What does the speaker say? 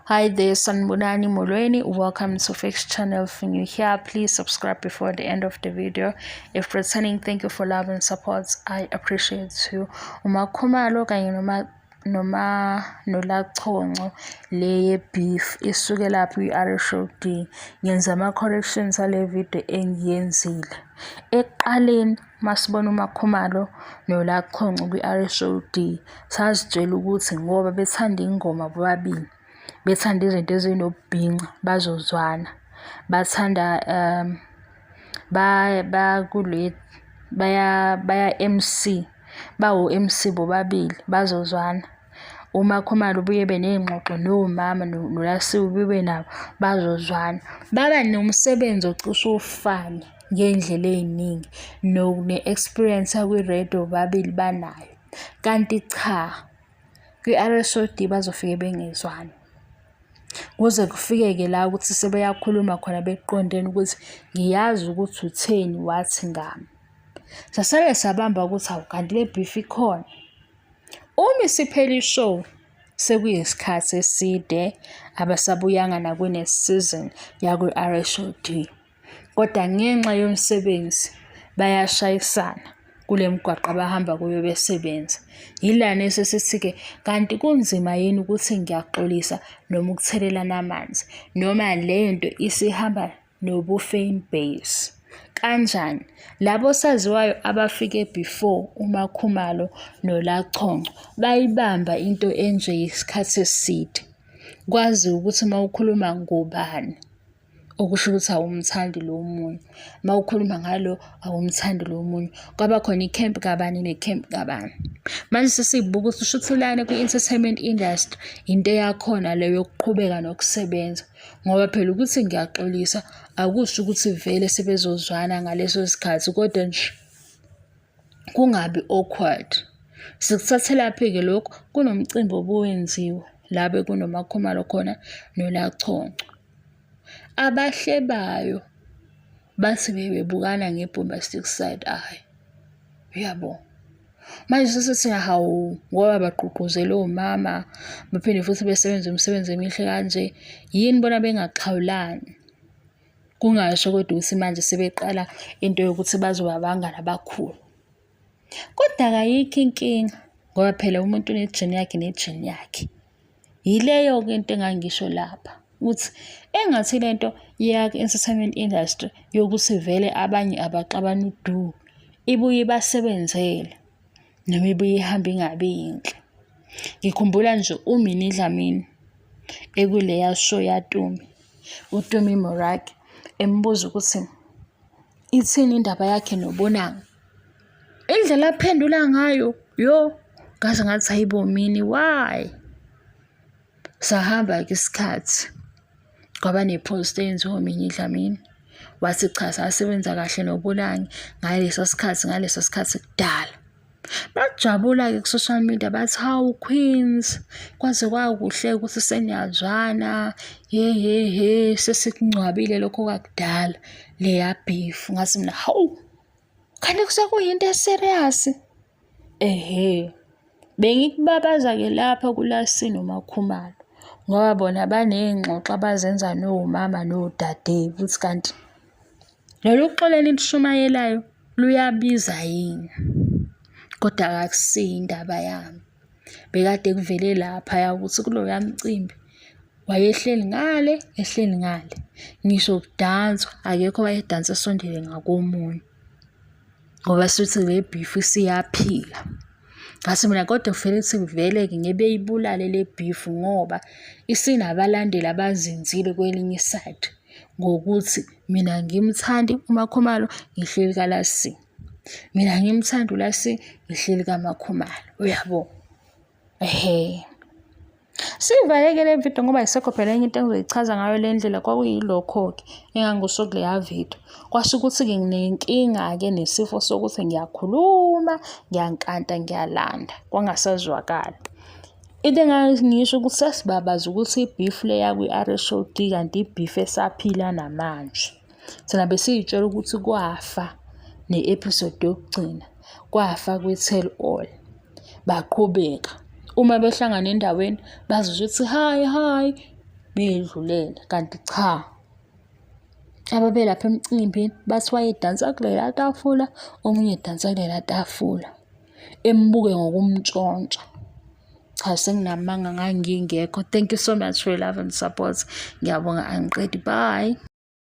Hi there, Sanibonani Molweni. Welcome to Fix Channel. If you're new here, please subscribe before the end of the video. If returning, thank you for love and support. I appreciate you. UMakhumalo kanye noma noLaConco le ye-beef isuke lapho kwi-R_H_O_D. Ngenza ama-corrections ale video engiyenzile. Ekuqaleni masibona uMakhumalo noLaConco kwi-R_H_O_D sazitshela ukuthi ngoba bethanda ingoma bobabili, bethanda izinto ezinobubhinca bazozwana. Bathanda bakule baya-M_C, bawo-M_C bobabili bazozwana. UMakhumalo ubuye ebe ney'ngxoxo nomama noLasiwe ubuye nabo bazozwana. Baba nomsebenzi ocishe ufane ngey'ndlela ey'ningi ne-experience yakwi-radio bobabili banayo. Kanti cha, kwi-R_S_O_D bazofike bengezwani. Kuze kufike-ke la ukuthi sebeyakhuluma khona bekuqondene ukuthi ngiyazi ukuthi utheni wathi ngami. Sasale sabamba ukuthi hawu kanti le beef ikhona. Uma isiphela i-show sekuyisikhathi eside abasabuyanga nakwi-next season yakwi-R_H_O_D. Kodwa ngenxa yomsebenzi bayashayisana kule migwaqo abahamba kuyo besebenza. Yilana esesithi-ke kanti kunzima yini ukuthi ngiyaxolisa noma ukuthelelana amanzi noma le nto isihamba nobu-fan base. Kanjani? Labo saziwayo abafike before uMakhumalo noLaConco bayibamba into enje isikhathi eside. Kwaziwa ukuthi uma ukhuluma ngobani okusho ukuthi awumthandi lo omunye. Uma ukhuluma ngalo awumthandi lo omunye. Kwaba khona i-camp kabani ne-camp kabani. Manje sesiyibuka ukuthi shuthi lana kwi-entertainment industry into eyakhona le yokuqhubeka nokusebenza. Ngoba phela ukuthi ngiyaxolisa akusho ukuthi vele sebezozwana ngaleso sikhathi kodwa nje kungabi awkward. Sikuthathelaphi-ke lokhu? Kunomcimbi obuwenziwa la bekunoMakhumalo khona noLaConco. Abahlebayo bathi bebebukana nge-bombastic side eye, uyabo. Manje sesithi hawu ngoba bagqugquzela omama baphinde futhi besebenze imisebenzi emihle kanje, yini bona bengaxhawulani? Kungasho kodwa ukuthi manje sebeqala into yokuthi bazoba abangani abakhulu. Kodwa kayikho inkinga ngoba phela umuntu une-journey yakhe ne-journey yakhe. Yileyo-ke into engangisho lapha ukuthi engathi le nto ya-entertainment industry yokuthi vele abanye abaxabani udu ibuye ibasebenzele noma ibuye ihambe ingabi yinhle. Ngikhumbula nje uMinnie Dlamini ekuleya show yaTumi, uTumi Morake embuza ukuthi ithini indaba yakhe noBonang. Indlela aphendula ngayo, yo, ngaze ngathi hayibo Minnie, why? Sahamba-ke isikhathi kwaba ne-post eyenziwa uMinnie Dlamini. Wathi cha sasebenza kahle noBonang ngaleso sikhathi ngaleso sikhathi kudala. Bajabula-ke ku-social media bathi hawu Queens, kwaze kwakuhle ukuthi seniyazwana, he he he, sesikungcwabile lokho kwakudala, leya beef. Ngathi mina hawu, kanti kusekuyinto e-serious? Ehhe, bengikubabaza-ke lapha kuLasi noMakhumalo ngoba bona baney'ngxoxo abazenza nomama nodade ukuthi kanti lolu xolo enilushumayelayo luyabiza yini? Kodwa akusiyo indaba yami. Bekade kuvele laphaya ukuthi kuloya mcimbi wayehleli ngale, ehleli ngale. Ngisho kudanswa, akekho owayedansa esondele ngakomunye. Ngoba shuthi le beef isiyaphila. Ngathi mina kodwa kufanele ukuthi vele-ke ngeke beyibulale le beef ngoba isinabalandeli abazinzile kwelinye isayidi. Ngokuthi mina angimthandi uMakhumalo ngihleli kaLasi. Mina angimthandi uLasi ngihleli kaMakhumalo, uyabo? Ehhe. Sivaleke le video ngoba ayisekho phela enye into engizoyichaza ngayo le ndlela kwakuyilokho-ke engangikusho kuleya video. Kwasho ukuthi-ke nginenkinga-ke nesifo sokuthi ngiyakhuluma, ngiyankanta, ngiyalanda, kwangasazwakali. Into engangisho ukuthi sesibabaza ukuthi i-beef le yakwi-R_H_O_D kanti i-beef esaphila namanje. Thina besiy'tshela ukuthi kwafa ne-episode yokugcina, kwafa kwi-tell all. Baqhubeka. Uma behlangana endaweni bazosho ukuthi hi hi. Beyedlulele kanti cha. Ababelapha emcimbini bathi wayedansa kulela tafula, omunye edansa kulela tafula. Embuke ngokumntshontsha. Cha senginamanga ngangingekho. Thank you so much for your love and support. Ngiyabonga angiqedi. Bye.